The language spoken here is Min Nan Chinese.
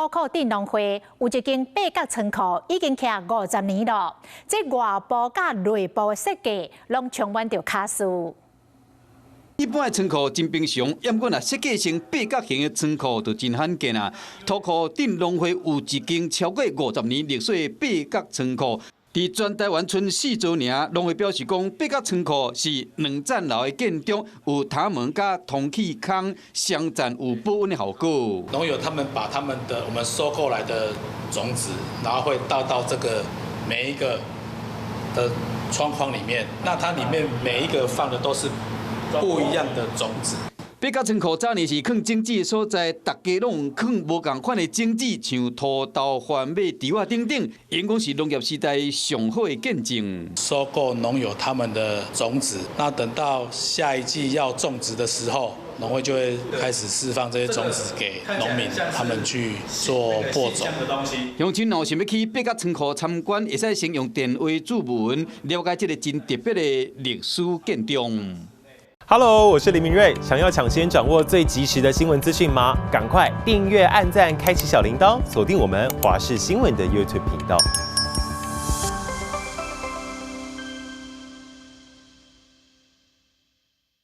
土庫鎮農會有一間八角倉庫，已經徛50年囉。這外部佮內部的設計，攏充滿著巧思。一般的倉庫真平常，毋過若設計成八角形的倉庫就真罕見啊。土庫鎮農會有一間超過50年歷史的八角倉庫。佇全台灣賰四座爾，農會表示講，八角倉庫是兩層樓的建築，有窗門佮通氣孔，雙層有保溫的效果。農友他們把他們的我們收購來的種子，然後會倒到這個每一個的窗框裡面，那它裡面每一個放的都是不一樣的種子。八角倉庫早年是囥種子的所在，大家攏囥無仝款的種子，像土豆、番麥、稻仔等等，𪜶講是農業時代上好的見證。收購農友他們的種子，那等到下一季要種植的時候，農會就會開始釋放這些種子給農民，他們去做播種。鄉親若想欲去八角倉庫參觀，會使先用電話註文，了解這个真特別的歷史建築。 Hello，我是林明瑞。想要搶先掌握最及時的新聞資訊嗎？趕快訂閱、按讚、開啟小鈴鐺，鎖定我們華視新聞的 YouTube 頻道。